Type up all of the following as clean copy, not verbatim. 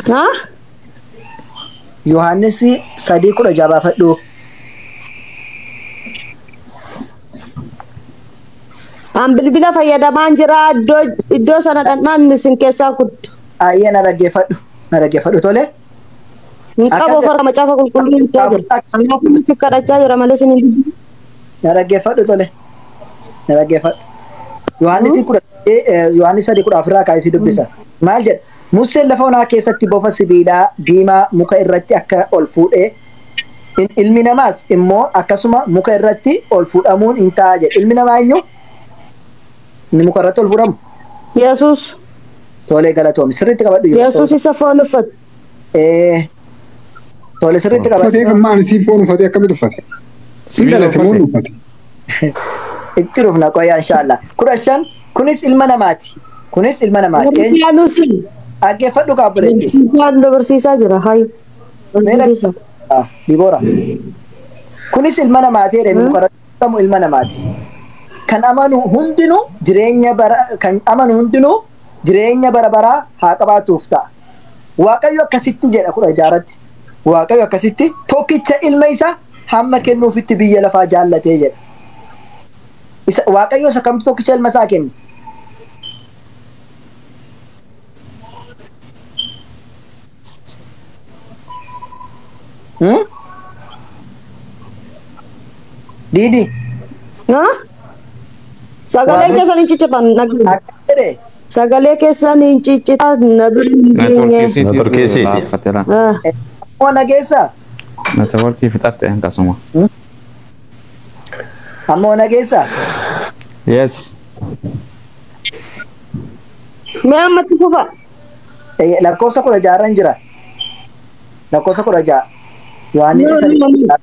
Ha? Yohaannis 3:16 baafadhu. An bilbila fayyadamaan jira iddoo sana dhannaan isin keessaa kuttu. Ayyee na dhaggeeffadhu. Na dhaggeeffadhu tole. Hin qabu ofirra macaafa qulqulluu hin jira. Kanaafuu si kadhachaa jira malee isin hin dubbisu. Na dhaggeeffadhu tole. Na dhaggeeffadhu. Yohaannis 3:14 kaasee si dubbisa. Maal jedha? Museen lafa onaa keessatti bofa sibiilaa diimaa muka irratti akka ol fuudhee ilmi namaas immoo akkasuma muka irratti ol fuudhamuun hin ta'a jedhe. Ilmi namaa eenyu? Inni muka irratti ol fuudhamu? Yesuus. Tolee galatoomi. Sirriitti qabadhu. Yesuus isa foon uffate. Tolee sirriitti qabadhu. Uffatee kan maal isii foon uffatee akkamitti uffate? Hin dhalate moo uffate? Itti dhufna qoyaa inshaallah. 15 kunis ilma namaati. Kunis ilma namaati. Dhaggeeffadhu kaabboleetti. Waan dabarsiisaa jira. Hayi. Diboora. Kunis ilma namaati jedhee muka irratti fuudhamu ilma namaati. Kan amanu hundinuu jireenya bara kan amanu hundinuu jireenya bara baraa haa qabaatuuf ta'a. Waaqayyo akkasitti jedha 16tti. Waaqayyo akkasitti tokkicha ilma isaa hamma kennuufitti biyya lafaa jaallatee jedha. Isa Waaqayyo isa kamtu tokkicha ilma isaa kenne? Didi. Sagalee keessan hin ciccitan. Sagalee keessan hin ciccitan. Networkii. Ammoo nageessa? Networkii fixatte akkasuma. Ammoo nageessa? Yes. Mee ammatti fufa. Lakkoofsa 16 irra jira. Lakkoofsa 16. Yohaannis 3.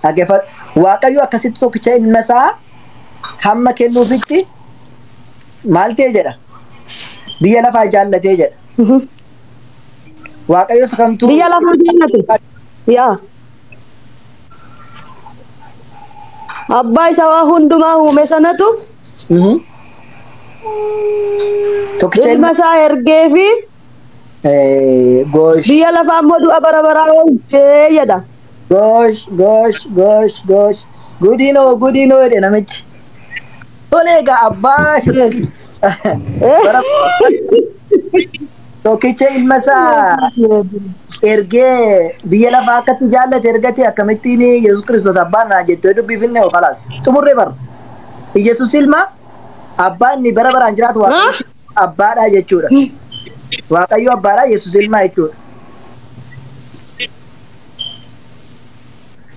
Dhaggeeffadhu. Waaqayyo akkasitti tokkicha ilma isaa hamma kennuufitti maal ta'e jedha? Biyya lafaa jaallatee jedha. Waaqayyo isa kamtuu biyya lafaa jaallate. Yaa. Abbaa isaa waa hundumaa uume sanatu tokkicha ilma isaa ergee fi goosh biyya lafaa immoo du'a bara baraa oolchee jedha. Goosh goosh goosh goosh gudinoo gudinoo jedhe namichi. Tole egaa abbaa isa tokkicha ilma isaa ergee biyya lafaa akkatti jaallate ergate akkamittiin Yesuus Kiristoos abbaan naa jettee dubbifinne oo kalaas xumurree bara. Yesuus ilma abbaan inni bara baraan jiraatu Waaqayyo abbaadha jechuudha. Waaqayyo abbaadha Yesuus ilma jechuudha.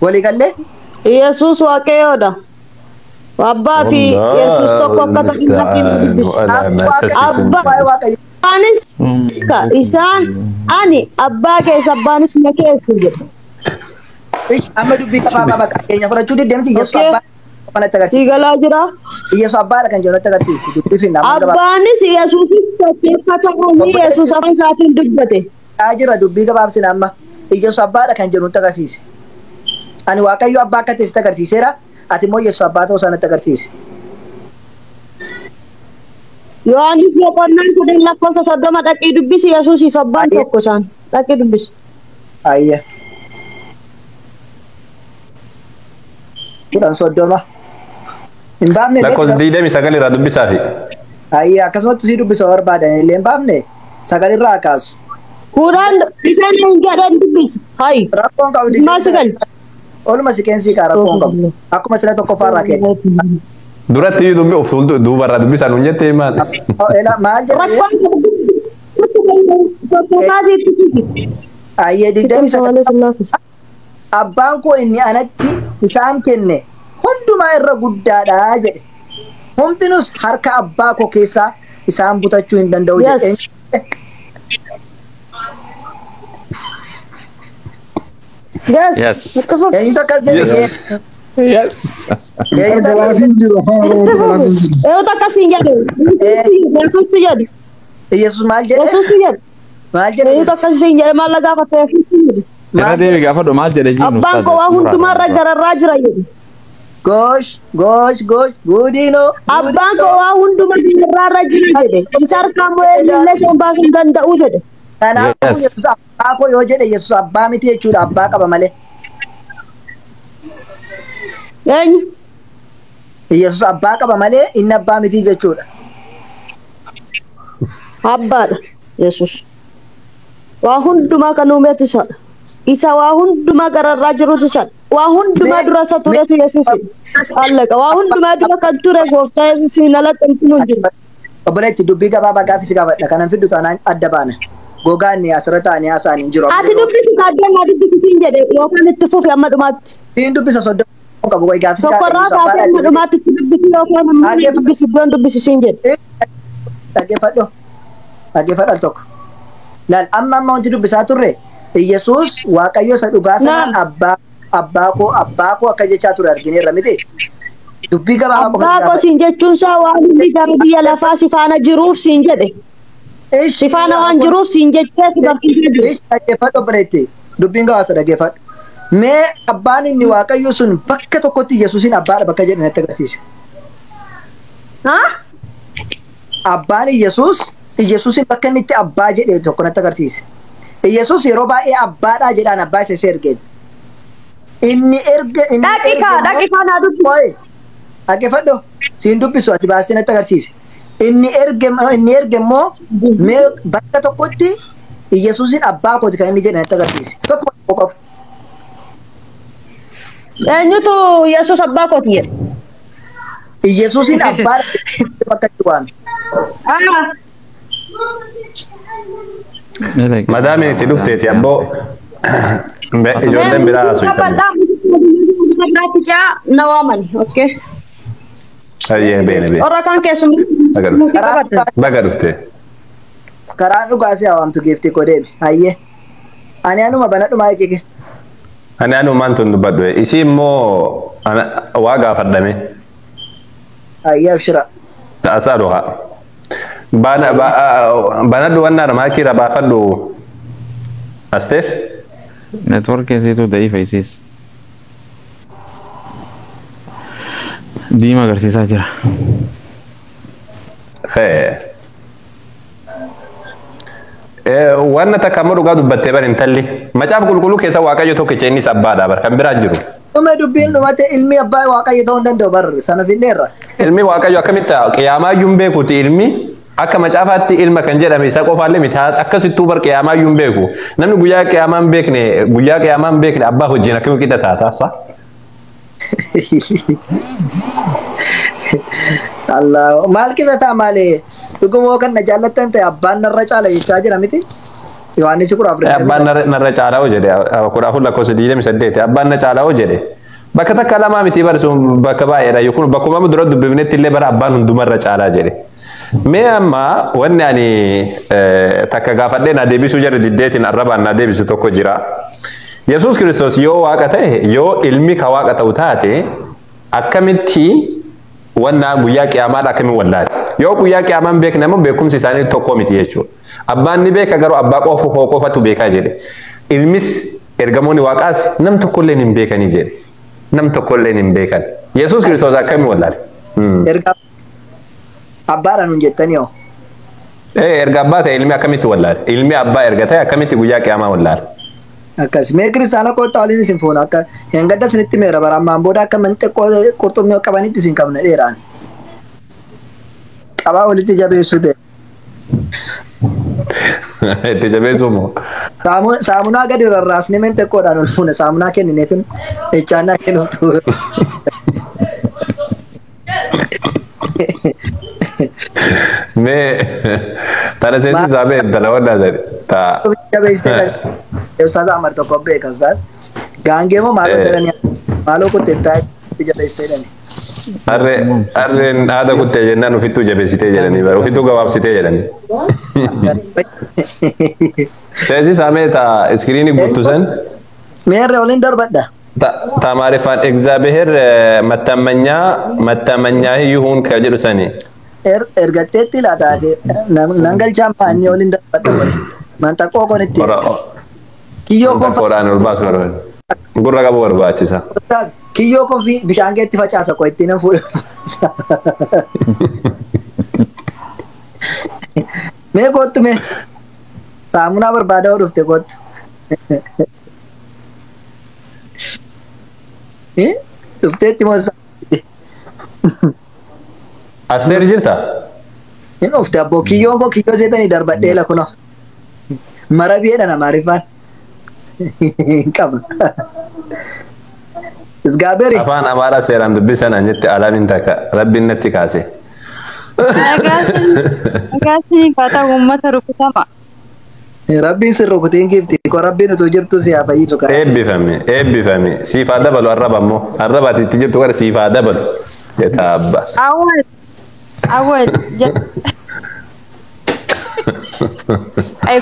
Walii gallee? Yesuus Waaqayyoodha. Abbaa fi Yesuus tokko akka ta'an Abbaanis isaan ani abbaa keessa abbaanis na keessa jedha. Amma dubbii gabaabaa bakka keenya fudhachuu diddeemti Yesuus abbaa kanatti agarsiisa. Siigalaa jira. Yesuus abbaadha kan jedhu natti agarsiisi. Dubbii finna amma gabaabaa. Abbaanis Yesuusis tokko ta'anii Yesuus afaan isaatiin dubbate. Jira dubbii gabaabsina amma. Yesuus abbaadha kan jedhu natti agarsiisi. Ani Waaqayyo abbaa akka ta'e sitti agarsiiseera. Ati immoo Yesuus abbaa ta'uu isaa natti agarsiisi. Yohaannis boqonnaan 10 lakkoofsa 30 dhaqii dubbisi Yesuusiif abbaan tokko isaan dhaqii dubbisi. Ayya. 10:30. Hin baafne. Lakkoofsa 29 irraa dubbisaafi. Ayya akkasumatti sii dubbisa barbaadan illee hin baafne 9 irraa kaasu. 10 isaan hin jedhan dubbisi. Hayi. Rakkoon qabdi. Maal si galcha? Oluma si keensii kaa rakkoon qabu. Akkuma sila tokkoffaa irraa kenne. Duratti iyyuu dubbi of duuba irraa dubbisaan hin jettee maal? Maal jedhee? Rakkoon Ayyee 29. Abbaan koo inni anatti isaan kenne hundumaa irra guddaadha jedhe. Humtinus harka abbaa koo keessaa isaan butachuu hin danda'u jedhe. Yes. Eenyutu akkas jedhe? Yes. Galaafiin jiru afaan Oromoo galaafiin jiru. Eenyutu akkasiin jedhe? Yesuustu jedhe. Yesuus maal jedhe? Yesuustu jedhe. Maal jedhe? Eenyutu akkasiin jedhe maal gaafate Yesuustu jedhe. Irra deebi gaafadhu maal jedhe jiru. Abbaan koo waa hundumaa irra gararraa jira jedhe. Goosh goosh goosh gudinoo. Abbaan koo waa hundumaa gararraa jira jedhe. Isa harkaan bu'ee illee isheen baasuu hin danda'u jedhe. Kanaafuu Yesuus abbaa koo yoo jedhe Yesuus abbaa miti jechuudha, abbaa qaba malee. Eenyu? Yesuus abbaa qaba malee inni abbaa miti jechuudha. Abbaadha Yesuus. Waa hundumaa kan uumetu isadha. Isa waa hundumaa gararraa jirutu isadha. Waa hundumaa dura isa turetu Yesuus. Allaqa waa hundumaa dura kan ture gooftaa Yesuusiin alatti homtuu hin jiru. Obboleetti, dubbii gabaabaa gaaffii si gaafadha. Kanan fiddu taanaan adda baana. Gogaan asirra taa'anii haasa'an hin jiru. Ati dubbisi kaaddeemaa dubbisi siin jedhe yookaan itti fufi amma dhumaatti. Siin dubbisa 30 qabu wayi gaaffii si Tokkorraa kaasee amma dhumaatti itti dubbisi yookaan ammoo dubbisi iddoon dubbisi siin jedhe. Dhaggeeffadhu. Dhaggeeffadhu al tokko. Laal, amma wanti dubbisaa turre Iyyasuus Waaqayyo isa dhugaa sanaan abbaa, abbaa koo, abbaa koo akka jechaa ture argineerra miti. Dubbii gabaabaa qofa si Abbaa koo gaafadha. siin jechuun isaa waan inni gara biyya lafaa si faana jiruuf siin jedhe. Si faana waan jiruuf siin jechee si barsiisaa jiru. Ishi, dhaggeeffadhu obboleetti. Dubbiin gabaasa dhaggeeffadhu. Mee abbaan inni Waaqayyo sun bakka tokkotti Yesuusin abbaadha bakka jedhe natti agarsiise. Haa? Abbaan Iyyasuus Iyyasuusin bakka inni itti abbaa jedhe tokko natti agarsiise. Iyyasuus yeroo baay'ee abbaadhaa jedhaan abbaa isa ergeen. Inni erge inni Dhaqi kaa, dhaqi kaa naa dubbisi. Oi, dhaggeeffadhu. Siin dubbisu, ati baastee natti agarsiise. Inni erge immoo mee bakka tokkotti Iyyasuusin abbaa kooti kan inni jedhe natti agarsiise. Tokko tokko qofa. Eenyutu Yesuus abbaa kooti jedhe? Iyyasuusin abbaadha bakka itti waame. Haa. Madaamiin itti dhufteeti abboo, ijoolleen biraa haasoftan. Qabadhaa biraatti ce'aa na waamani. Okay. Ayyee, beene beene. Warra kaan keessummaa qabadha. Baga dhufte. Karaan dhugaa si hawaamtu geeftee koo deeme. Hayyee. Ani anuma banadhumaa eegee. Ani anumaan tun dubbadhu. Isii immoo waa gaafadhame. Hayyee, abshira. Ta'asaa dhugaa. Banadhu wannaadha maakiirra baafadhu. Asteef. Network isiitu da'iifa isiis. Diima agarsiisaa jira. Hee. Wanna takka ammoo dhugaa dubbattee bar intalli. Macaafa qulqulluu keessa Waaqayyo tokkicha, innis abbaadha bar, kan biraa jiru. Dhume, dubbiin dhumate. Ilmi abbaa Waaqayyo ta'uu hin danda'u bar, sana finneerra. Ilmi Waaqayyo akkamitti qiyaamaayyuu hin beekuti? Ilmi akka macaafaatti ilma kan jedhame isa qofaallee miti, akkasittuu bar qiyaamaayyuu hin beeku. Namni guyyaa qiyaamaa hin beekne, guyyaa qiyaamaa hin beekne abbaa wajjin akkamitti qixa taata sa? Allah, maal qixa ta'a malee? Dhugumoo kan na jaallattan ta'e abbaan narra caala jechaa jira miti. Yohaannis 14. Abbaan narra caalaa hoo jedhe, 14 lakkoofsa 28, abbaan na caalaa hoo jedhe. Bakka takka lamaa miti bar, sun bakka baay'eedha, yookiin bakkuma dura dubbifnetti illee bara abbaan hundumarra caalaa jedhe. Mee amma wanni ani takka gaafadhee na deebisuu jarri diddeetiin arrabaan na deebisu tokko jira. Yesuus Kiristoos yoo waaqa ta'e, yoo ilmi ka waaqa ta'u taate, akkamitti wanna guyyaa qiyaamaadha akkamiin wallaale? Yoo guyyaa qiyaamaan beekne immoo beekumsi isaanii tokko miti jechuudha. Abbaan ni beeka, garuu abbaa qofa koo qofatu beekaa jedhe. Ilmis ergamoonni waaqaas nam tokkolleen hin beekanii jedhe. Nam tokkolleen hin beekan. Yesuus Kiristoos akkamiin wallaale? Erga abbaadha nuun jettanii hoo? Erga abbaa ta'e ilmi akkamitti wallaale? Ilmi abbaa erga ta'e akkamitti guyyaa qiyaamaa wallaale? Akkas mee kiristaana kottaa waliin isin fuuna, akka hin gadda isinitti meera bara ammaan booda akka manxiqqoo qurxummii qabanitti isin qabna dheeraan. Qabaa walitti jabeessuu ta'e. Itti jabeessuu moo? Saamunaa gadi rarraasnee manxiqqoodhaan ol fuuna, saamunaa kennineefin echaannaa kennuutu. Mee tana seensisaa mee intala waddaa jedhe. Ta. Jabeessitee Ustaaz Ahmad tokko beeka Ustaaz. Gaangee moo maaloo jedhanii maaloo kuttee itti jabeessitee jedhanii. Harreen haada kuttee jennaan ofittuu jabeessitee jedhanii bara ofittuu gabaabsitee jedhanii. Seensisaa mee ta iskiriinii guutuu san. Meerre waliin darbadha. Ta Amaariffaan እግዚአብሔር መታመኛ መታመኛ ይሁን ka jedhu sani. Ergatteetti laata nan galchaan maanni waliin darbadha wali. Manxaqqoo kun itti. Kiyyoo kun Manxaqqoodhaan ol baasu barbaachisa. Gurra qabu barbaachisa. Ustaaz, kiyyoo kun fi bishaan keetti facaasa koo ittiin nan fuudha. Mee kottu mee. Saamunaa barbaadaa dhufte kottu. Dhufteetti moo Asteer jirta? Hin dhufte abboo kiyyoon koo kiyyoo seetanii darbadhee lakunoo. Marabiidha namaariffaan. Hin qaba. Isgaaberi. Afaan Amaaraa seeraan dubbisan an jette alaamin takka rabbiin natti kaase. Nagaasiin kaataa uummata rukutama. Rabbiin sin rukutiin gifti. Ko rabbiin utuu jirtu si haa fayyisu karaa. Eebbifame eebbifame siif haa dabalu arraba ammoo arraba ati itti jirtu gara siif haa dabalu. Jetaa abba. Awwal. Awwal.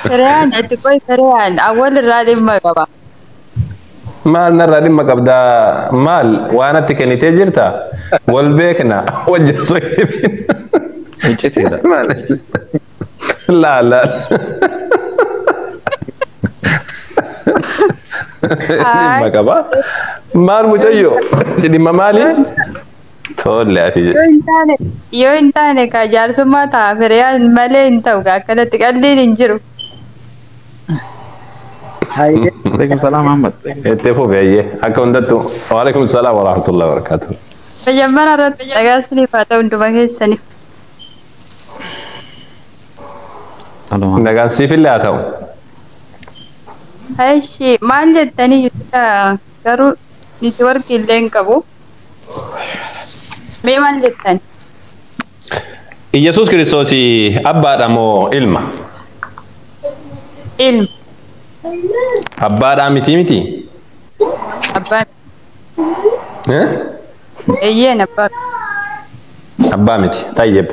Fireen ati qoy fireen awwal irraa dhimma qaba. Maal narraa dhimma qabdaa maal waan ati kennitee jirta wal beekna wajjin soyyibin. Iccitiidha. Laa laa. Dhimma qaba. Maal mucayyoo si dhimma maali? Tolle ati Yoo hin taane yoo hin taane ka jaarsummaa ta'a fireen malee hin ta'u ka akkanatti qalliin hin jiru. Hayyee. Alaikum salaam Ahmad. Itti fufi ayyee akka hundattu. Waalaikum salaam wa rahmatullahi wa barakaatuh. Fayyamman irratti dhagaasniif haa ta'u hunduma keessaniif. Aluma. Nagaan siifillee haa ta'u. Eshi maal jettanii jechuudha garuu neetwoorkii illee hin qabu. Mee maal jettan? Iyyasuus Kiristoos abbaadha moo ilma? Ilma. Abbaadhaa miti miti? Abbaa. Eh? Eeyyeen abbaa. Abbaa miti. Tayyib.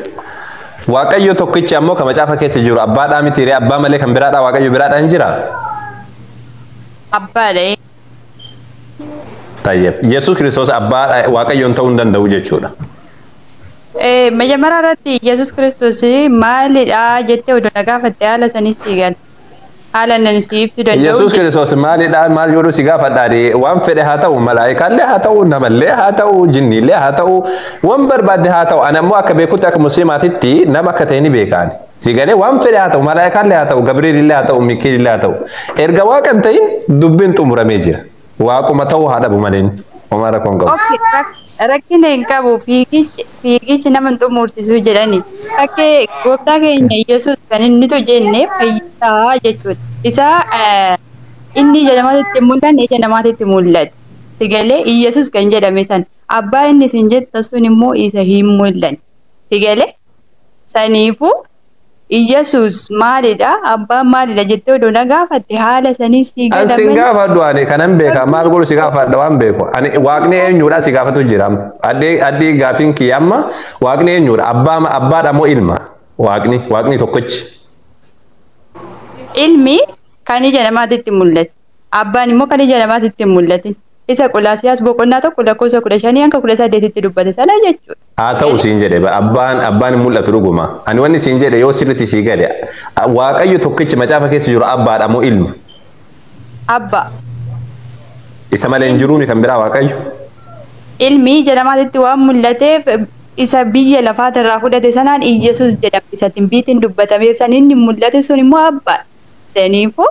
Waaqayyo tokkichi ammoo kan macaafa keessa jiru abbaadhaa miti ree abbaa malee kan biraadhaa waaqayyo biraadhaa hin jiraa? Abbaadha. Tayyib. Yesuus Kiristoos abbaa waaqayyoon ta'uu hin danda'u jechuudha. Majammara irratti Yesuus Kiristoos maalidha jettee oduu na gaafatte haala sanis si gala. Haala nan si ibsuu danda'u. Yesuus Kiristoos maalidha maal jedhu si gaafadhaadhi waan fedhe haa ta'u malaayikaallee haa ta'u namallee haa ta'u jinniillee haa ta'u waan barbaadde haa ta'u ani ammoo akka beekutti akka musliimaatitti nama akka ta'e ni beekaani. Si galee waan fedhe haa ta'u malaayikaallee haa ta'u Gabriilillee haa ta'u Mikiilillee haa ta'u erga waaqa hin ta'in dubbiin xumuramee jira. Waaquma ta'uu haa dhabu malee homaa rakkoo hin qabu. Okay, rakkina hin qabu fiigichi nama hin xumursiisu jedhani. Fakkee gooftaa keenya Yesuus kan inni tu jenne fayyisaa jechuudha. Isa inni ija namaatitti mul'anne ija namaatitti mul'ate. Sigalee Yesuus kan jedhame san abbaa inni isin jetta sun immoo isa hin mul'anne. Sigalee saniifuu Yesuus maalidha abbaan maalidha jettee oduu na gaafatte haala sanii si An sin gaafadhu ani kanan beeka maal godhu si gaafadha waan beeku ani waaqni eenyudha si gaafatu jira addee addee gaafiin kiyya amma waaqni eenyudha abbaa abbaadha moo ilma waaqni waaqni tokkichi. Ilmi kan ija namaatitti mul'ate abbaan immoo kan ija namaatitti hin mul'atin isa Qolaasiyaas boqonnaa 1 lakkoofsa 15 hanga 18tti dubbate sana jechuudha. Haa ta'u siin jedhe abbaan abbaan hin mul'atu dhuguma ani wanni siin jedhe yoo sirriitti sii gale waaqayyo tokkichi macaafa keessa jiru abbaadha moo ilma. Abbaa. Isa malee hin jiruuni kan biraa waaqayyo. Ilmi ija namaatitti waan mul'ateef isa biyya lafaatirraa fudhate sanaan Iyyasuus jedhama. Isa timbiitiin dubbatameef san inni mul'ate sun immoo abbaadha. Saniifuu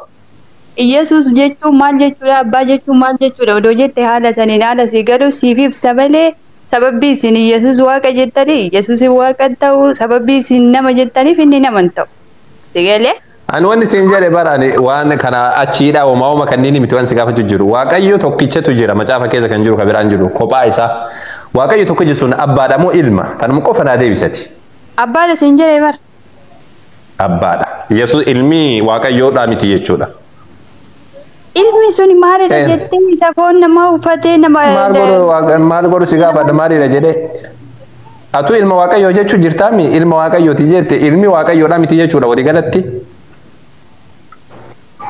Iyyasuus jechuun maal jechuudha? Abbaa jechuun maal jechuudha? Odoo jette haala saniin haala sii galu siif ibsa malee sababbi isin Iyyasuus waaqa jettanii Iyyasuus waaqa ta'u sababbi isin nama jettaniif inni nama hin ta'u. Sigalee? Ani wanni siin jedhe bara ani waan kana achiidha homaa homa kanneen miti waan si gaafachuu jiru. Waaqayyo tokkichatu jira macaafa keessa kan jiru kan biraan jiru kophaa isaa. Waaqayyo tokkichi sun abbaadha moo ilma? Tanuma qofa naa deebisati. Abbaadha siin jedhe bara. Abbaadha. Yesuus ilmi waaqayyoodhaa miti jechuudha. Ilmi sun maalidha jettee isa foon namaa uffatee nama. Maal godhu si gaafadha maalidha jedhee. Atu ilma waaqayyoo jechuu jirtaami ilma waaqayyooti jette ilmi waaqayyoodhaa miti jechuudha walii galatti.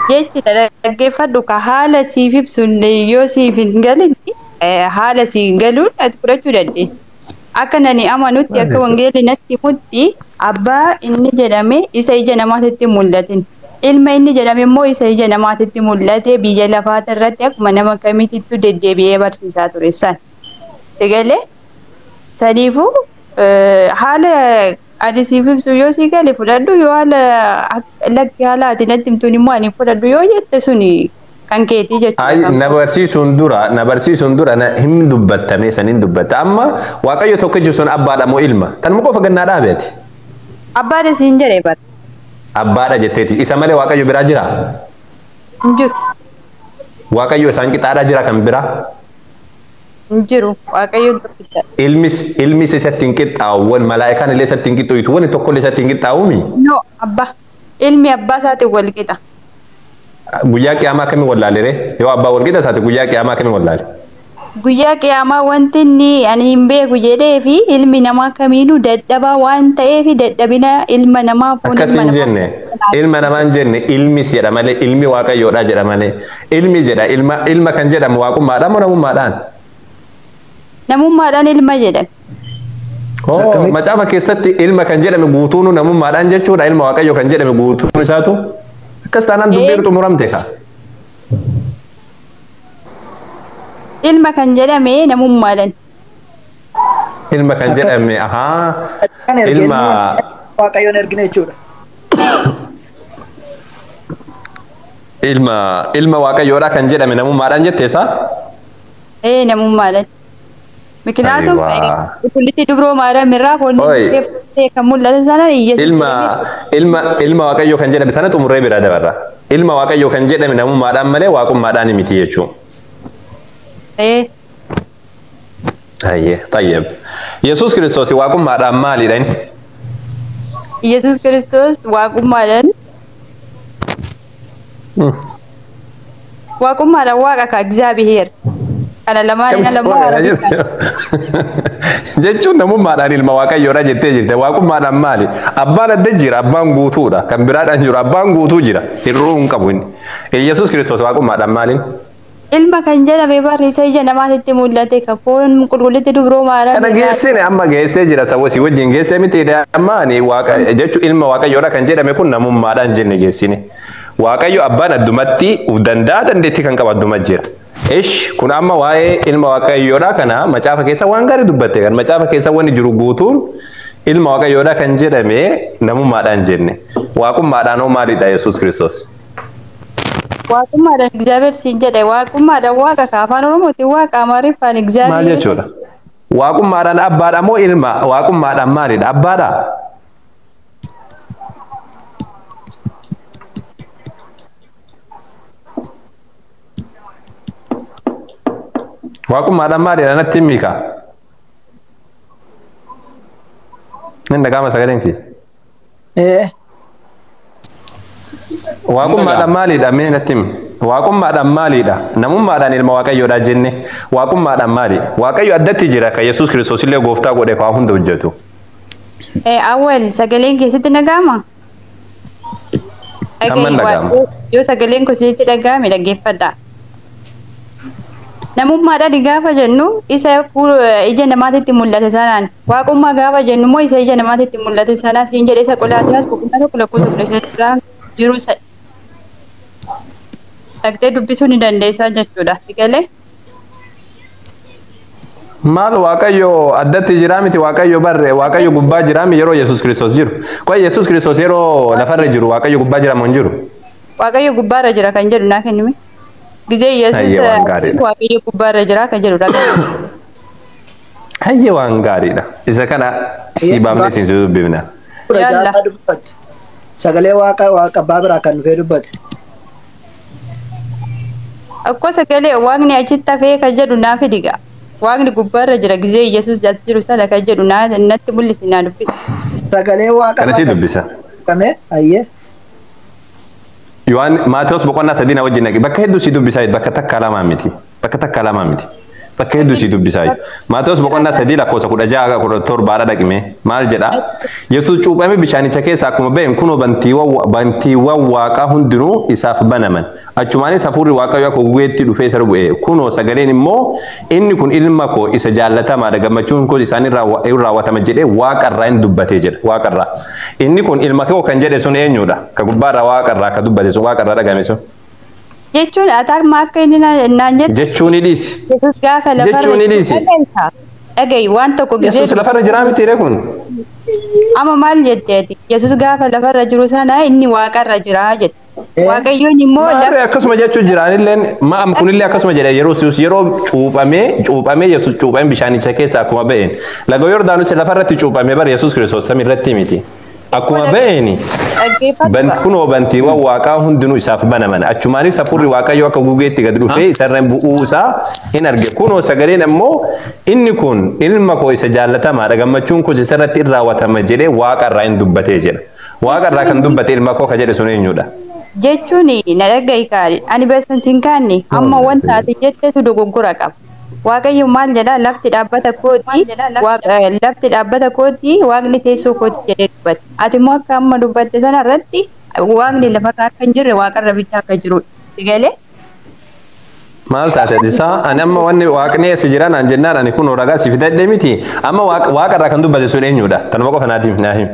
Jechi dhaggeeffadhu ka haala siif ibsuun yoo siif hin galin haala siif galuun ati fudhachuu dandeenya. Akka nani amanutti akka wangeelli natti himutti abbaa inni jedhame isa ija namaatitti mul'atin. Ilma inni jedhame immoo isa ija namaatitti mul'ate biyya lafaati irratti akkuma nama kamiitittu deddeebi'ee barsiisaa ture san. Sigalee saniifuu haala Ani siif ibsu yoo si gale fudhadhu, yoo haala lakki haala ati natti himtuun immoo ani fudhadhu yoo jette suni kan keetii jechuudha. Na barsiisuun dura na hin dubbatame saniin dubbatta. Amma Waaqayyo tokkichi sun abbaadha moo ilma? Tanuma qofa gannaa dhaabeeti. Abbaadha siin jedhee bara. Abbaadha jetteeti. Isa malee Waaqayyo biraa jiraa? Hin jiru. Waaqayyo isaan qixaadhaa jira kan biraa? Hin jiru. Waaqayyo tokkicha. Ilmis isatti hin qixxaa'u, malaa'ikaan illee isatti hin qixxooytu, wanni tokko illee isatti hin qixxaa'uumi. No, abbaa. Ilmi abbaa isaatiin wal qixa. Guyyaa qiyaamaa akkamiin wallaale ree? Yoo abbaa wal qixa taate guyyaa qiyaamaa akkamiin wallaale? Guyyaa qiyaamaa wanti inni ani hin beeku jedhee fi ilmi namaa kamiinuu dadhabaa waan ta'eef dadhabina ilma namaa foon Akkas ilma hin namaa jenne, ilma namaa hin jenne, ilmis jedha malee, ilmi Waaqayyoodha jedha malee, ilmi jedha, ilma kan jedhamu waaqummaadhaan moo namummaadhaan? Namummaadhaan ilma jedhame. Oo, macaafa keessatti ilma kan jedhame guutuun namummaadhaan jechuudha, ilma Waaqayyo kan jedhame guutuun isaatu akkas taanaan dubbiin xumuramte kaa. Ilma kan jedhame namummaadhaan. Ilma kan jedhame ahaa Kan erginu ilma Waaqayyoon ergine jechuudha. Ilma Waaqayyoodha kan jedhame namummaadhaan jette isaa? Ee, namummaadhaan. Mikinaatuun Ayiwaa. qulqullitti dubroo Maariyaam irraa foon Oi. ishee fuutee kan mul'ate sana Iyyasuus Ilma ilma ilma Waaqayyoo kan jedhame tana xumurree biraa dabarra. Ilma Waaqayyoo kan jedhame namummaadhaan malee waaqummaadhaan miti jechuudha. Ee. Ayyee, tayyib. Yesuus Kiristoos waaqummaadhaan maalidha inni? Iyyasuus Kiristoos waaqummaadhaan waaqummaadhaan waaqa ka Egzaabiheer. Kana lamaan ina lamaa Arabiffaan. Jechuun namummaadhaan ilma Waaqayyoodha jettee jirte. Waaqummaadhaan maali? Abbaan adda jira, abbaan guutuudha. Kan biraadhaan jiru abbaan guutuu jira. Hir'uu hin qabu inni. Yesuus Kiristoos waaqummaadhaan maaliin? Ilma kan jedhame barri isa ija namaatitti mul'ate ka foon qulqullitti dubroo Maariyaam Kana irraa geessine amma geessee jira saba si wajjin geessee miti amma ani waaqa jechuun ilma Waaqayyoodha kan jedhame kun namummaadhaan jenne geessine. Waaqayyo abbaan addumatti uf danda'a, dandeettii kan qabu adduma jira. Ish, kun amma waa'ee ilma Waaqayyoodha kana macaafa keessa waan gaarii dubbatte, kan macaafa keessa wanni jiru guutuun ilma Waaqayyoodha kan jedhame namummaadhaan jenne. Waaqummaadhaan hoo maalidha Yesuus Kiristoos? Waaqummaadhaan Egzaabiheer siin jedhe, waaqummaadhaan waaqa ka afaan Oromootiin waaqa, Amaariffaan Maal Egzaabiheer. jechuudha? Waaqummaadhaan abbaadha moo ilma? Waaqummaadhaan maalidha? Abbaadha? Waaqummaadhaan maalidha natti himi kaa? Inni dhaga'ama sagaleen kee? Ee. Waaqummaadhaan maalidha mee natti himi? Waaqummaadhaan maalidha? Namummaadhaan ilma Waaqayyoodha jenne. Waaqummaadhaan maali? Waaqayyo addatti jira kan Yesuus Kiristoos illee gooftaa godhe kan hunda hojjetu. Ee, awwal sagaleen keessatti dhaga'ama? Amma hin dhaga'amu. Yoo sagaleen koo sitti dhaga'ame dhaggeeffadha. Namummaadhaan gaafa jennu isa ija namaatitti mul'ate sanaan, waaqummaa gaafa jennu immoo isa ija namaatitti mul'ate sanaan siin jedhe, isa Qolaasiyaas boqonnaa 1 lakkoofsa 15 irraa jiru dhaqxee dubbisuu ni dandeessaa jechuudha. Galee? Maal, Waaqayyo addatti jiraa miti? Waaqayyo barre Waaqayyo gubbaa jiraa mi yeroo Yesuus Kiristoos jiru? Qoy, Yesuus Kiristoos yeroo lafarra jiru Waaqayyo gubbaa jira moo hin jiru? Waaqayyo gubbaarra jira kan jedhu naa kennime. Gizee Yesuus Hayyee, waan gaariidha. Waaqayyo gubbaarra jira kan jedhu dhagaa. Hayyee, waan gaariidha. Isa kana si baafneetiin si dubbifna. Kudha Yalla. jaarraa dubbatu. Sagalee waaqa waaqa abbaa biraa kan dhufee dubbate. Akkoo sagalee waaqni achitti hafee kan jedhu naa fidiga. Waaqni gubbaarra jira gizee Yesuus as jiru sana kan jedhu naa natti mul'isi, naa dubbisi. Sagalee waaqa Kana si irraa kan dubbisa. dubbame hayyee. Yohaan Maatewos boqonnaa 3 na wajjin dhaqi. Bakka hedduu si dubbisaa, bakka takka lamaa miti. Bakka takka lamaa miti. Bakka hedduu si dubbisaa. Maatewos boqonnaa 3 lakkoofsa 16 17 dhaqime maal jedha? Yesuus cuuphamee bishaanicha keessaa akkuma ba'een, kunoo bantiiwwan waaqaa hundinuu isaaf banaman. Achumaanis hafuurri Waaqayyoo akka gugeetti dhufee isa bu'e. Kunoo sagaleen immoo, "Inni kun ilma koo isa jaallatamaadha, gammachuun koo isaan irraa raawwatama" jedhee waaqarraa hin dubbatee jedha. Waaqarraa. Inni kun ilma koo kan jedhe sun eenyudha? Ka gubbaarraa waaqarraa ka dubbate sun, waaqarraa dhagame sun. Jechuun ataakma akka inni naan jette Jechuun ni dhiisi. Yesuus gaafa lafarra Jechuun ni dhiisi. dhagaita. Dhaga'i waan tokko gisee Yesuus lafarra jiraa mitiire kun? Amma maal jetteeti? Yesuus gaafa lafarra jiru sana inni waaqarra jira jette. Waaqayyoon immoo Maarree akkasuma jechuun jiraanilleen ma'am kunillee akkasuma jedhe yeroo Yesuus yeroo cuuphamee Yesuus cuuphamee bishaanicha keessa akkuma ba'een laga Yordaanos lafarratti cuuphamee bara Yesuus Kiristoos samiirratti miti. Akkuma ba'een dhaggeeffatu. Kunoo bantiiwwan waaqaa hundinuu isaaf banaman achumaanis hafuurri waaqayyoo akka gugeetti gad dhufee isarra bu'uu isaa hin arge kunoo sagaleen ammoo inni kun ilma koo isa jaallatamaadha gammachuun koos isarratti in raawwatama jedhee waaqa irraa hin dubbatee jedha. Waaqa irraa kan dubbate ilma koo ka jedhe sun eenyudha? Jechuun na dhaga'i kaali. Ani beesan siin kaanne amma wanta ati jettetu dogoggora qaba. Waaqayyo maal jedhaa lafti dhaabbata kooti lafti dhaabbata kooti waaqni teessoo kooti jedhee dubbate. Ati immoo akka amma dubbatte sana irratti waaqni lafarra akka hin jirre waaqarra bichaa akka jirudha. Sigalee? Maal taate isaa ani amma wanni waaqni eessa jira naan jennaan ani kun ragaa si fidadhe miti amma waaqa irraa kan dubbate sun eenyudha? Tanuma qofa naatiif naa himi.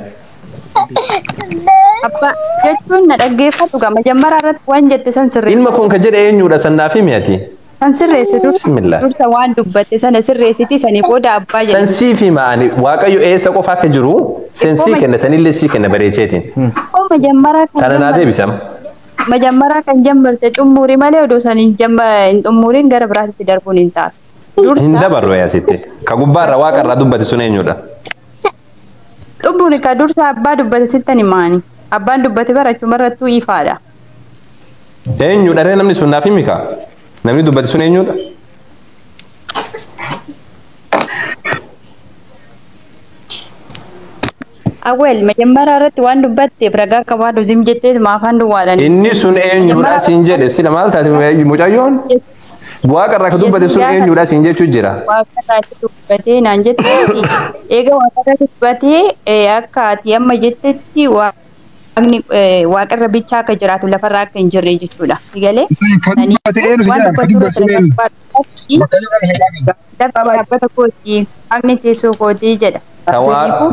Abbaa jechuun na dhaggeeffatu gama jammaraa irratti waan jette san sirreessi. Ilma kun kan jedhe eenyudha san naaf himi ati? San sirreessi dursa. Bismillah. Dursa waan dubbatte sana sirreessiti sanii booda abbaa San jedhe. siif hima ani waaqayyo eessa qofa akka jiru san sii kenna sanillee sii kenna bareecheetiin. Koo majammaraa kan Tana naa deebisam. Majammaraa kan jammalte xummurii malee odoo san hin xummurin gara biraatti darbuun hin taatu. Hin dabarru asitti. Ka gubbaarra waaqarraa dubbate sun eenyudha? Xummurii ka dursa abbaa dubbate sittan himaani. Abbaan dubbate barachuma irrattuu ifaadha. Eenyudha ree namni sun naaf himi kaa? Namni dubbate sun eenyudha? Awwal majammaraa irratti waan dubbatteef ragaa qabaadhu zim jettee maafaan duwwaadhaan. Inni sun eenyudha siin jedhe sila maal taate mucayyoon? Waaqarraa ka dubbate sun eenyudha siin jechuu jira. Waaqarraa dubbatee naan jetteeti. Eega waaqarraa dubbatee akka ati amma jettetti waaqni waaqarra bichaa akka jiraatu lafarra akka hin jirre jechuudha. Galee? Kan dubbate eenyu si jedhan? Kan dubbate sun eenyu? Bakka jiru kan Lafti dhaabbata kootii, waaqni teessoo kootii jedha.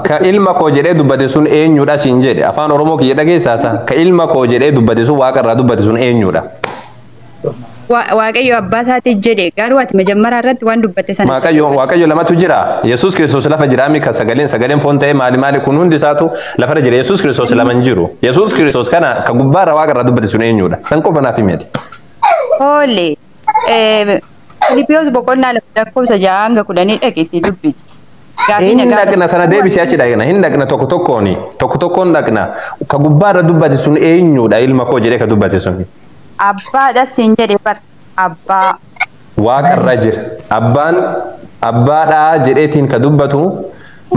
Ka ilma koo jedhee dubbate sun eenyudha siin jedhe afaan Oromoo kiyya dhageessaasa. Ka ilma koo jedhee dubbate sun waaqarraa dubbate sun eenyudha? Waaqayyo abbaa isaatiif jedhe garuu ati majammaraa irratti waan dubbatte sana. Waaqayyo lamatu jira. Yesuus Kiristoos lafa jira mi ka sagaleen foon ta'e maali maali kun hundi isaatu lafarra jira. Yesuus Kiristoos lama hin jiru. Yesuus Kiristoos kana ka gubbaarra waaqarraa dubbate sun eenyudha? San qofa naaf himi ati. Hoole Filipiyoos boqonnaa 2 lakkoofsa 6 hanga 10 dhaqiitii dubbisi. Hin dhaqna tana deebisee achi dhaqna. Hin dhaqna tokko tokkooni. Tokko tokkoon dhaqna. Ka gubbaarra dubbate sun eenyudha ilma koo jedhee ka dubbate sun? Abbaadha siin jedhe bar abbaa. Waaqarra jira. Abbaan abbaadhaa jedheetiin ka dubbatu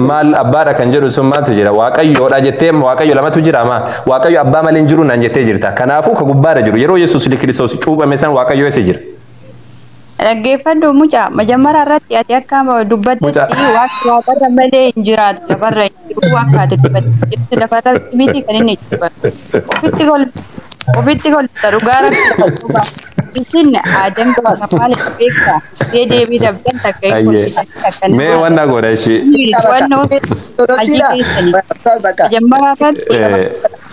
maal abbaadha kan jedhu sun maaltu jira? Waaqayyoodha jettee waaqayyo lamatu jira maa? Waaqayyo abbaa malee hin jiru naan jettee jirta. Kanaafuu ka gubbaarra jiru yeroo Yesuus Kiristoos cuuphame san waaqayyo eessa jira? Dhaggeeffadhu mucaa majammaraa irratti ati akka dubbattetti waaqarra malee hin jiraatu lafarra hin jiru akka ati dubbatte lafarra miti kan inni dubbatu. Ofitti kolfita dhugaa rabbi isin aadam maal beektaa see deebii dabdan takka hin kolfitan. Mee wanna godha ishee. Ortodoksiidha. Bakka. Majammaraa irratti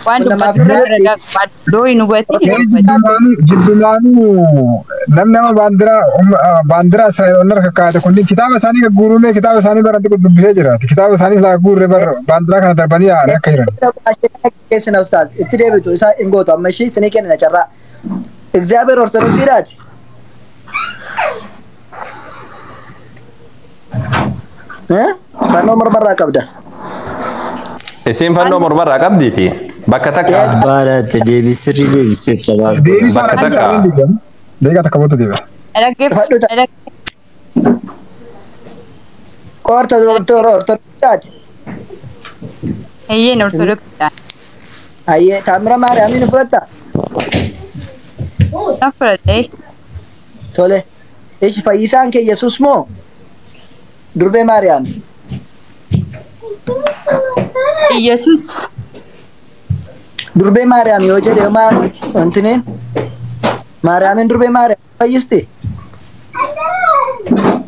waan dubbatu irra ragaa qabaadhu hin hubatin hin dubbatin. Jiddumaanuu namni nama baandiraa Israa'el onnarra kakkaate kunniin kitaaba isaanii gagguurumee kitaaba isaanii baranti dubbisee jira. Kitaaba isaanii silaa guurree baandiraa kana darbanii yaa'an akka jiran. Keessina ustaaz itti deebitu isaa hin gootu amma ishee isinii kennina carraa. እግዚአብሔር ኦርቶዶክሲidhaati. Fannoo mormarraa qabda. Isiin fannoo mormarraa qabdiiti. Bakka takka. Abbaadhaatti deebii sirrii deebistee jabaa. Deebii isaa Bakka dhagaa takka. isaanii deebi'a. Deeqaa takka booda deebi'a. Dhaggeeffadhu. Ortodoksiidhaati. Eeyyeen ortodoksiidha. Hayyee taamira Maariyaamiin fudhatta. Nan fudhadhee. Tole. Ishi fayyisaan kee Yesuus moo durbee Maariyaam? Yesuus. Durbee Maariyaam yoo jedhe maa wantiniin Maariyaamin durbee Maariyaam fayyisti?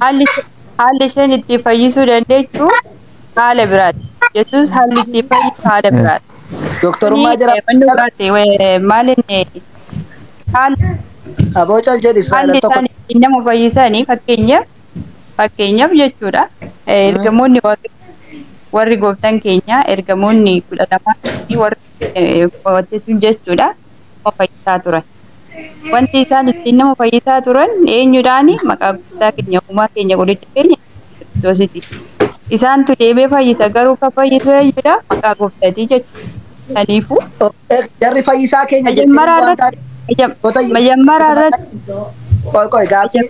Haalli isheen itti fayyisuu dandeechu haala biraati. Yesuus haalli itti fayyisu haala biraati. Dooktorummaa jira. Wanni biraati maaliin haalli Aboo cal jedhi Israa'el haalli tokko. isaan ittiin nama fayyisanii fakkeenyaaf Fakkeenyaaf jechuudha. Ergamoonni warri gooftaan keenya ergamoonni 12 warri sun jechuudha nama fayyisaa turan. Wanti isaan ittiin nama fayyisaa turan eenyudhaani maqaa gooftaa keenya uumaa keenya qoricha keenya Kiristoositi. Isaantu deemee fayyisa garuu kan fayyisu eenyudha maqaa gooftaatii jechuudha. Kanaafuu Jarri fayyisaa keenya jettee waan majammaraa irratti Qoy qoy gaaffii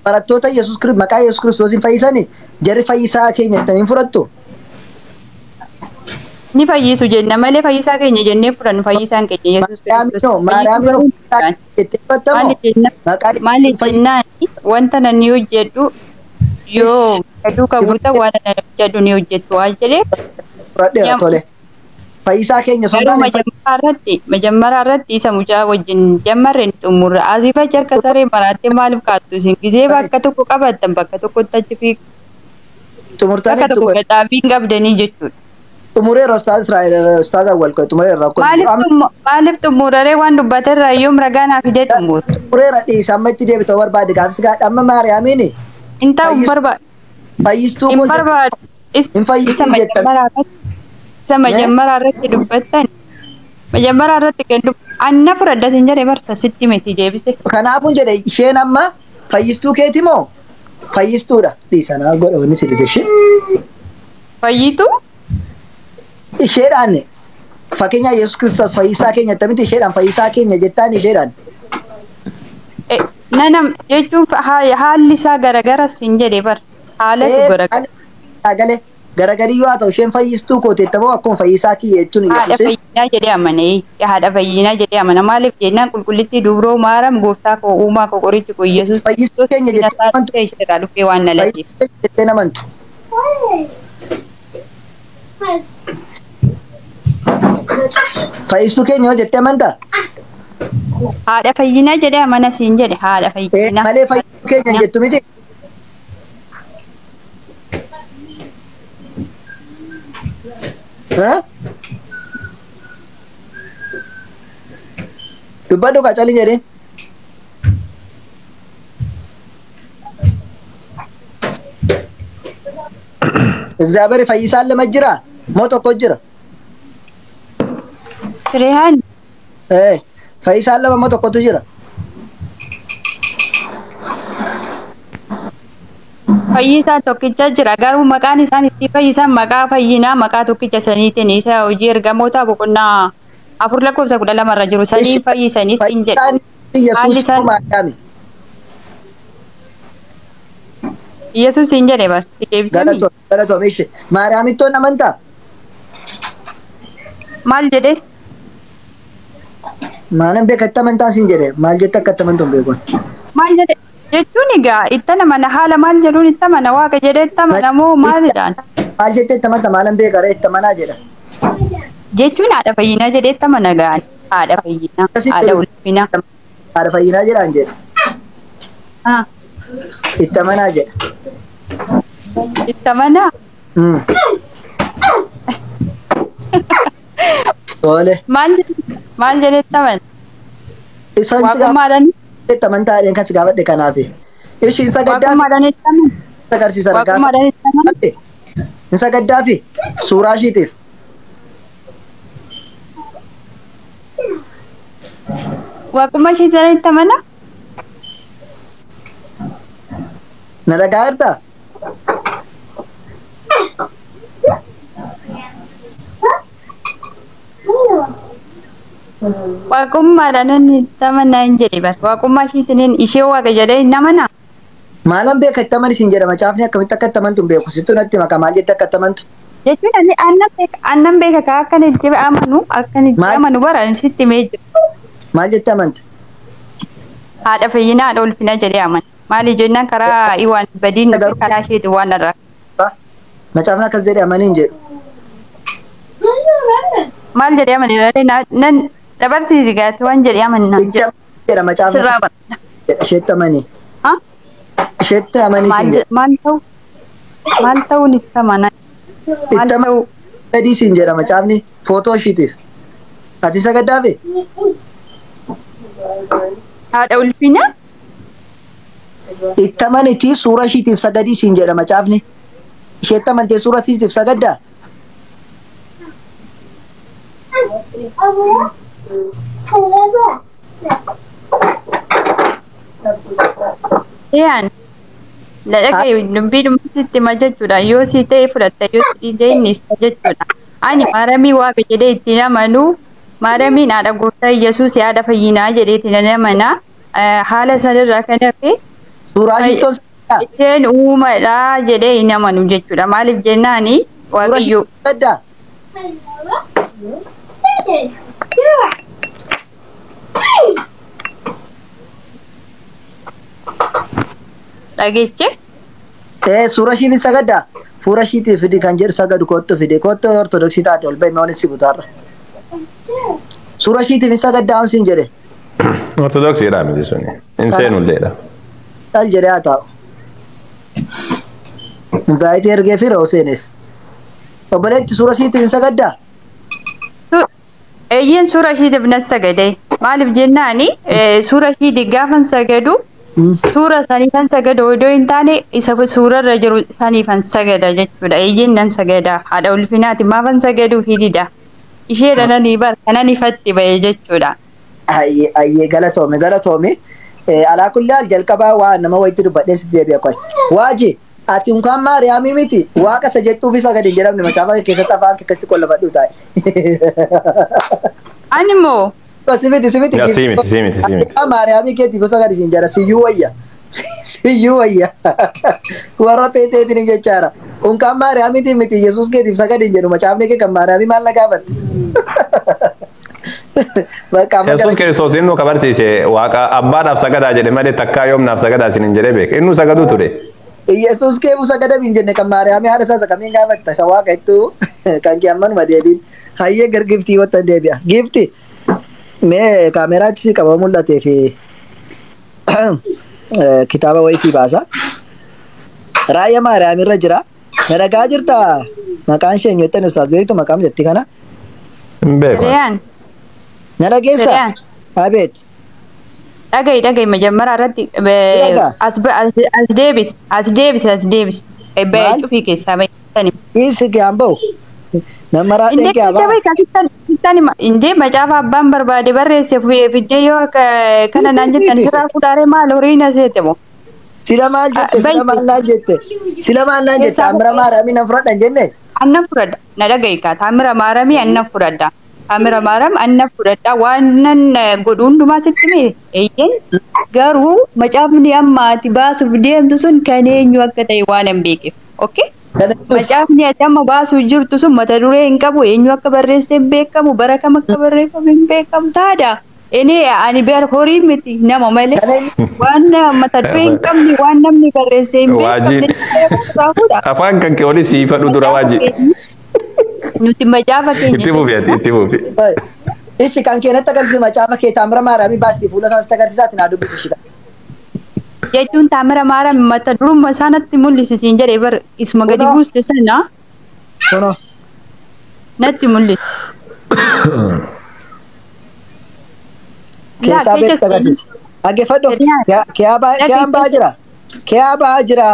barattoota Yesuus maqaa Yesuus Kiristoosiin fayyisanii jarri fayyisaa keenya jettanii hin fudhattu? Ni fayyisu jenna malee fayyisaa keenya jennee fudhannu fayyisaan keenya Yesuus Kiristoos. Maariyaaminoo jettee fudhattamoo? Maali jennaan wanta namni hojjedhu yoo duuka buuta waan namni hojjedhu ni hojjettu waan jedheef. Fudhadheera tole. Fayyisaa keenya Garuu majammaraa irratti isa mucaa wajjin jammarre ni xumurra. Asii fachi akka saree maraattee maaliif kaattu isin gisee bakka tokko qabattan bakka tokkotti achi fiigu. Xumurtanii Bakka tokko gaxaabii hin qabdanii jechuudha. Xumureera Ustaaz Israa'el Ustaaz Awwal qoy xumureera rakkoo. Maaliif xumuraree waan dubbaterraa yoom ragaa naa fidee xumuru? Xumureera dhiisa amma itti deebitoo barbaade gaafis gaadha amma Maariyaamiin. Hin ta'u hin barbaadu. Fayyistuu Hin barbaadu. Hin fayyistii jettan. Isa majammaraa irratti dubbattan. Majammaraa irratti kan anna fudhadha sin jedhe barsa sitti mesi deebise. Kanaafuu jedhe isheen amma fayyistuu keeti moo fayyistuudha dhiisa naa godha wanni si dide ishee. Fayyituu? Isheedhaan fakkeenya Yesuus Kiristoos fayyisaa keenya attamitti isheedhaan fayyisaa keenya jettaan isheedhaan. Nanam jechuun haalli isaa garagaras hin jedhe bar haalatu garagara. Galee garagarii yoo haa ta'u isheen fayyistuu kooteettamoo akkuma fayyisaa kiyya jechuun Haadha fayyinaa jedhee amane haadha fayyinaa jedhee amana maaliif jennaan qulqullittii dubroo maaram gooftaa koo uumaa koo qorichi koo Yesuus Fayyistuu keenya jettee amantu. Isheerraa dhufee waan nalateef. Jettee amantu. Fayyistuu keenya yoo jettee amantaa? Haadha fayyinaa jedhee amana siin jedhe haadha fayyinaa. Malee fayyistuu keenya jettu miti. Dubbadhu qacalii jedheen. Egzaabeer fayyisaan lama jira moo tokko jira? Fireehaan. Fayyisaan lama moo tokkotu jira? Fayyisaan tokkicha jira garuu maqaan isaan itti fayyisan maqaa fayyinaa maqaa tokkicha saniitiin isa hojii ergamoota boqonnaa 4 lakkoofsa 12 irra jiru sanii fayyisanis hin jedhu. Yesuus Maariyaami. Yesuus hin jedhe bar si deebisanii. Galatoom ishee Maariyaamittoon amantaa? Maal jedhe? Maalan beekatti amantaa siin jedhe maal jette akka amantu hin beeku. Maal jedhe jechuun egaa itti amana haala maal jedhuun itti amana waaqa jedhee itti amana moo maalidhaan? Maal jettee itti amanta maalan beekare itti amanaa jedha. Jechuun haadha fayyinaa jedhee itti amana gaan haadha fayyinaa haadha ulfinaa. Haadha fayyinaa jedhaan jedha. Itti amanaa jedha. Itti amanaa? Tole. Maal jedhee itti amana? Isaan Waaqummaadhaan. Itti amantaadhaan kan si gaafadhe kanaafi. Ishiin sagaddaa fi. Agarsiisa ragaa. Hin sagaddaa fi suuraa ishiitiif. Waaqummaa ishee jedhee itti amanaa? Na dhagaa jirtaa? Waaqummaadhaan inni itti amanaa hin jedhe bar. Waaqummaa ishiitiin ishee waaqa jedhee hin amanaa? Maalan beeka itti amani siin jedha macaafni akkamitti akka itti amantu hin beeku. Sittuu natti maka maal jette akka itti amantu? Jechuun ani aannan beeka ka akka inni itti amanu akka inni itti amanu bara sitti himee jiru. Maal jette amanta? Haadha fayyinaa haadha ulfinaa jedhee amana. Maali jennaan karaa iwaan badiin karaa isheeti waan irraa. Macaafni akkas jedhee amanii hin jedhu. Maal jedhee amane nan dabarsiisi gaati waan jedhee amane naan jedhu. Jedha macaafni jedha isheetti amanii. Isheetti amanii siin jedha. Maal ta'u maal ta'uun itti amana. Itti amanii badii siin jedha macaafni footoo ishiitiif. Ati sagaddaafi? Haadha ulfinaa? Itti amanitii suura ishiitiif sagadii siin jedha macaafni. Isheetti amantee suura ishiitiif sagaddaa? Yaan la dhagaye dubbii dhumatti hima jechuudha. Yoo si ta'e fudhatta yoo si dide inni isa jechuudha. Ani maaramii waaqa jedhee ittiin amanu maaramiin haadha gooftaa Yesuus haadha fayyinaa jedhee ittiin amana. Haala sanirraa kan hafe Suuraa ishiittoon sagaddaa? isheen uumadha jedhee hin amanu jechuudha. Maaliif jennaani Suura waaqayyo ishiittoon sagaddaa? Dhageeche Ee suura ishiin hin sagaddaa? Fuura ishiitiif fidi kan jedhu sagadu kottu fide kottu ortodoksii taate ol bahi mee waliin si butaarra. Suura ishiitiif hin sagaddaa on siin jedhe. Ortodoksiidha miti suni. Hin seenulleedha. Dhal jedhee haa taa'u. Mugaayitii ergee fi seeneef. Obboleetti suura ishiitiif hin sagaddaa? Eeyyeen suura ishiitiif nan sagade. Maaliif jennaani suura ishiitiif gaafan sagadu suura saniifan sagada odoo hin taane isa suurarra jiru saniifan sagada jechuudha. Eeyyeen nan sagada. Haadha ulfinaati maafan sagaduu fi dida. Isheedha nani bar kanan ifatti ba'e jechuudha. Ayyee ayyee galatoome galatoome. Alaa kulli haal jalqabaa waa nama wayitti dubbadhee sitti deebi'a qoy. Waaji ati unkaan maariyaamii miti waaqa isa jettuufis sagadi hin jedhamne macaafa kee keessatti afaan kee akkasitti qollafadhuu taa'e. Ani immoo Si miti si miti. Yaa sii miti sii miti sii miti. Ati maariyaamii keetiif sagadi siin jedha siyyuu wayya. Siyyuu wayya. Warra peeteetiin hin jechaara. Unkaan maariyaamiitiin miti Yesuus keetiif sagadi hin jedhu macaafni kee kan maariyaamii maal na gaafatte? Bakka amma Yesuus gara Kiristoos inni nu kabarsiise waaqa abbaadhaaf sagadaa jedhe malee takkaa yoomnaaf sagadaa isin hin jedhee beeka. Inni sagaduu ture. Yesuus kee buusa gadam hin jenne kan maariyaamii haadha isaa kamiin gaafatta isa waaqa ittuu kan kee ammanuma deebiin. Hayyee gar giftii wattan deebi'a. Gifti mee kaameraa achi si qaba mul'atee fi kitaaba wayii fi baasa. Raayyaa maariyaamii irra jira. Na dhagaa jirtaa? Maqaan ishee eenyu jettan ustaas beektu maqaan jetti kana. Hin beeku. Siriyaan Na dhageessa? Siriyaan Abeet. dhaga'i dhaga'i majammaraa irratti Dhagaa. as as deebis as deebis as deebis ba'ee Maal? cufii keessaa ba'i. Dhiisi kee hamba'u. Nama raadhee Indee kee habaa. macaafa kasittan indee macaafa abbaan barbaade barreesse fiddee yoo kana naan jettan sirraa fuudhaaree maal horii na seete moo? Sila maal jette? Sila maal naan jette? Sila maal naan jette? Keessaa Amira maariyaamii nan fudhadha hin jenne? Annan fudhadha na dhaga'i kaa taamira maaramii annan fudhadha. Taamira maaram annan fudhadha waan nan godhu hundumaa sitti mee eeyyen garuu macaafni amma ati baasuuf deemtu sun kan eenyu akka ta'e waan hin beekeef. Okay? Kana jechuun Macaafni ati amma baasuuf jirtu sun mata duree hin qabu eenyu akka barreesse hin beekamu bara kam akka barreeffame hin beekamu taada. Inni ani bar horii miti nama malee kan eenyu waan mata duree hin qabne waan namni barreesse hin Waajiin. beekamne fuudha. Afaan kan kee olii siifadhu dura waaji. Nuti macaafa keenya Itti fufi ati itti fufi. Ishi kan kee natti agarsiisi macaafa kee taamira maariyaamii baastii fuula isaas agarsiisaati naa dubbisi ishidha. jechuun taamira maaram mata duruma isaa natti mul'isi siin jedhee bar isuma gadi Kunoo. buuste sana Kunoo. natti mul'isi. Keessaa beektu agarsiisi. Dhaggeeffadhu. Kiyaan ba'aa jira. Kiyaan ba'aa jira.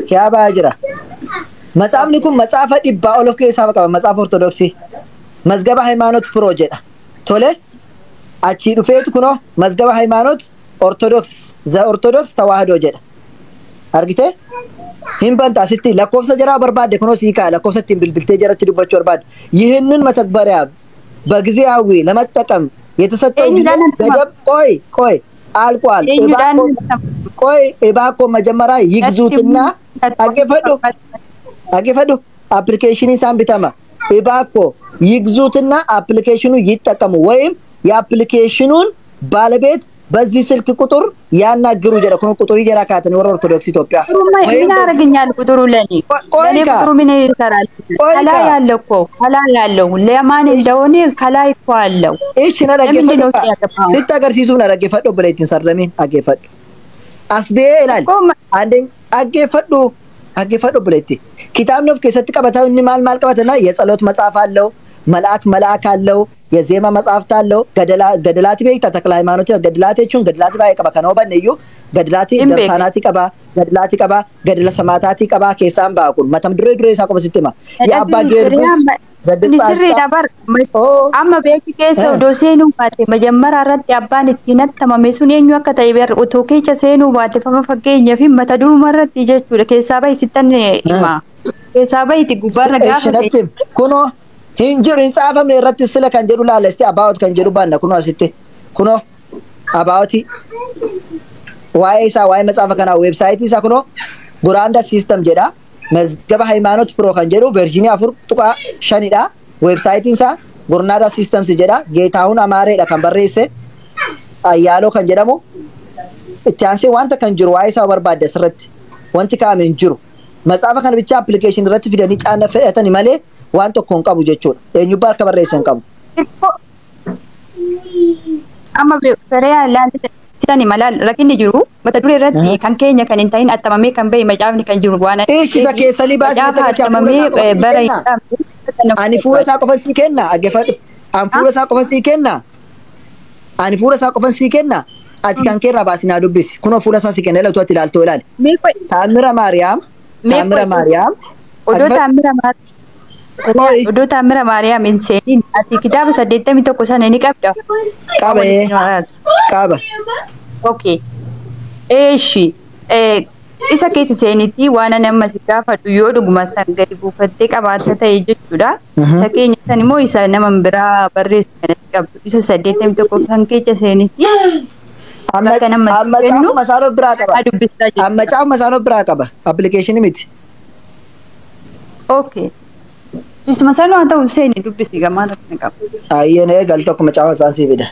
Kiyaan ba'aa jira. Matsaafni kun matsaafa dhibbaa ol of keessaa qaba. Matsaafa Ortodoksii. Mazgaba Hayimaanot Piroo jedha. Tole achii dhufeetu kunoo mazgaba Hayimaanot Ortodoks za Ortodoks Tawaahidoo jedha. Argitee? Hin banta asitti lakkoofsa jaraa barbaadde kunoo sii ka'a lakkoofsa ittiin bilbiltee jaratti dubbachuu barbaadde. ይህንን መተግበሪያ በጊዜያዊ ለመጠቀም የተሰጠው ጊዜ ገደብ ቆይ ቆይ አልቋል። ቆይ እባክዎ መጀመሪያ ይግዙትና dhaggeeffadhu dhaggeeffadhu አፕሊኬሽን isaan bitama እባክዎ ይግዙትና አፕሊኬሽኑ ይጠቀሙ ወይም የአፕሊኬሽኑን ባለቤት በዚህ ስልክ ቁጥር ያናግሩ jedha kun ቁጥር jara kaatanii warra ኦርቶዶክስ ኢትዮጵያ ምን ያደርገኛል ቁጥሩ ለኔ ለኔ ቁጥሩ ምን ይሰራል? ከላይ ያለ እኮ ከላይ ያለው ለማን እንደሆነ ከላይ እኮ አለው። እሺ na dhaggeeffadhu sitti agarsiisuuf na dhaggeeffadhu obboleettiin sarramiin dhaggeeffadhu as ba'ee ilaali አንደኛ dhaggeeffadhu dhaggeeffadhu obboleetti kitaabni of keessatti qabata inni maal maal qabata na የጸሎት መጽሐፍ አለው መልአክ መልአክ አለው የዜማ መጽሐፍት አለው። ገድላት beekta ተክለ ሃይማኖት ገድላት jechuun ገድላት baay'ee qaba kan hubanne iyyuu ገድላት Hin beeku. darsaanaati qaba ገድላት qaba ገድለ ሰማዕታati qaba keessaan ba'a kun matam duree duree isaa qofa sitti hima የአባ ጊዮርጊስ Inni sirriidha bar. Amma beeki keessa odoo seenuu baate majammara irratti abbaan ittiin attamame sun eenyu akka ta'e bar otoo keessa seenuu baate fama fakkeenyaa fi mata duruma irratti jechuudha keessaa bahi sittan hima. Keessaa bahiti gubbaarra gaafa ta'e. Ishinatti kunoo hin jiru hin tsaafamne irratti sila kan jedhu laaleste abaawot kan jedhu baanna kunoo asitti kunoo abaawoti waa'ee isaa waa'ee matsaafa kanaa weebsaayitii isaa kunoo Guraanda siistam jedha mazgaba hayimaanot piroo kan jedhu veershinii 4.5dha weebsaayitiin isaa Gurnaada siistams jedha Geetahuun Amaareedha kan barreesse Ayyaaloo kan jedhamu itti aansee wanta kan jiru waa'ee isaa barbaadde asirratti wanti kaa'ame hin jiru. Matsaafa kana bicha appilikeeshinii irratti fidanii caana fe'atani malee waan tokko hin qabu jechuudha. Eenyubbaa harka barreesse hin qabu. Amma feree ilaalchitani malaal rakkinni jiru mata duree irratti kan keenya kan hin ta'in attamamee kan bahe macaafni kan jiru waan Ishi isa keessanii baasii macaafa mata galchee hafuura isaa attamamee qofa sii bara hin kenna. dhaabne. Ani fuula isaa qofa sii kenna. Dhaggeeffadhu. Ani fuula isaa qofa sii kenna. Ani fuula isaa qofa sii kenna. Ati kan keerraa baasii naa dubbisi. Kunoo fuula isaa sii kenna. Ilaaltu ati ilaaltoo ilaali. Mee qo'i Taamira Maariyaam. Mee Taamira qo'i Maariyaam. odoo Dhaggeeffadhu. Taamira Maariyaam Qo'i. odoo Taamira Maariyaam hin seeniin ati kitaaba 81 sana ni qabda. Qaba ee. Qaba. Okay. Eeshi. Isa keessa seenitti waan ani amma si gaafadhu yoo dhuguma san gadi buufattee qabaatta ta'e jechuudha. Isa keenya san immoo isa nama biraa barreesse kanatti qabdu. Isa 81 kan keessa seenitti Amma bakka nama amma kennu caafuma isaan of biraa qaba. dubbistaa Amma jechuudha. caafuma isaan of biraa qaba. Appilikeeshinii miti. Okay. Isuma san waan ta'u seeni dubbisi gamaan rakkina qaba. Ayyeen eegal tokko macaafa isaan sii fida.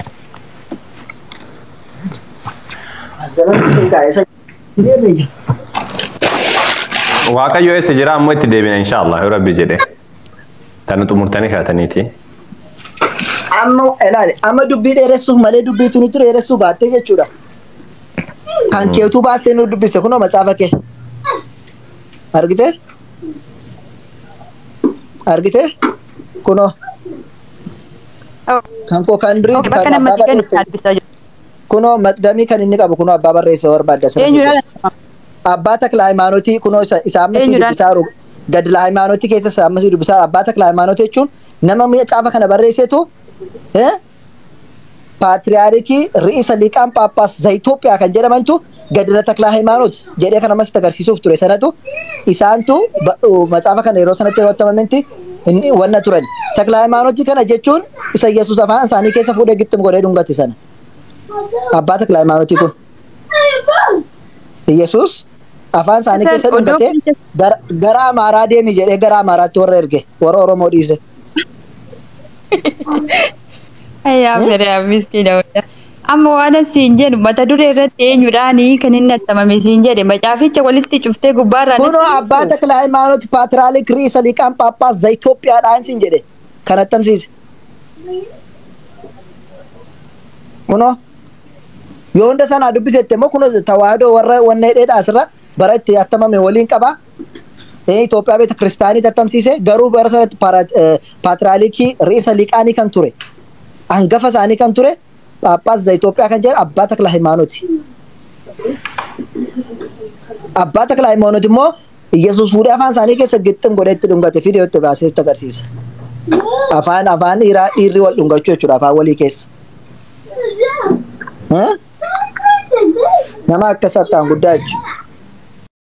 Waaqayyo eessa jira ammoo itti deebina inshaallah yoo rabbi jedhe. Tana xumurtanii kaataniiti. Amma ilaali amma dubbii dheeressuuf malee dubbiitu nuti dheeressuu baatte jechuudha. Kan keetuu baasee nu dubbise kunoo macaafa kee. Argite? Argite? Kunoo kan koo kan durii Okay, bakka kan nama abbaa kennu barreesse. dubbisaa jiru. Kunoo maqdamii kan inni qabu kunoo abbaa barreesse barbaadda asirra Eenyudhaan Abbaa Takla Hayimaanotii kunoo isa amma sii Eenyudhaan? dubbisaa jiru. Gadla Hayimaanotii keessa isa amma sii dubbisaa jiru. Abbaa Takla Hayimaanotii jechuun nama macaafa kana barreessetu paatriyaarikii ri'isa liqaan paappaas za Itoophiyaa kan jedhamantu gadla Takla Hayimaanot jedhee kan ammas agarsiisuuf ture sanatu isaantu macaafa kana yeroo sanatti yeroo attamamenti inni wanna turan. Takla Hayimaanotii kana jechuun isa Yesuus afaan isaanii keessa fuudhee gittim godhee dhungate sana. Abbaa Takla Hayimaanotii kun. Yesuus afaan isaanii Isaan keessa odoo dhungatee gara Amaaraa deemi jedhee gara Amaaraatti warra erge warra Oromoo dhiise. Ayyaa feree miskiina wayyaa. Amma waan asiin jedhu mata duree irratti eenyudhaani kan inni attamame siin jedhe macaaficha walitti cuftee gubbaarraa Kunoo natti abbaa himtu. Takla Hayimaanoot paatriyaarikii ri'isa liqaan paappaas za Itoophiyaadhaan siin jedhe kan attamsiise. Kunoo yoo hunda sanaa dubbisette immoo kunoo tawaahidoo warra wanna hidheedha asirra bara itti attamame waliin qaba. Itoophiyaa beeta kiristaanii attamsiise garuu bara sanatti paatriyaarikii ri'isa liqaanii kan ture hangafa isaanii kan ture Phaaphaas za Itoophiyaa kan jedhan abbaa Takla Hayimaanooti. Abbaa Takla Hayimaanooti immoo Iyyasuus fuudhee afaan isaanii keessa gixxim godhee itti dhungate fidee itti baasee itti agarsiisa. Afaan afaan dhiiraa dhiirri wal dhungachuu jechuudha afaan walii keessa. Nama akkas akkaan guddaa jechuudha.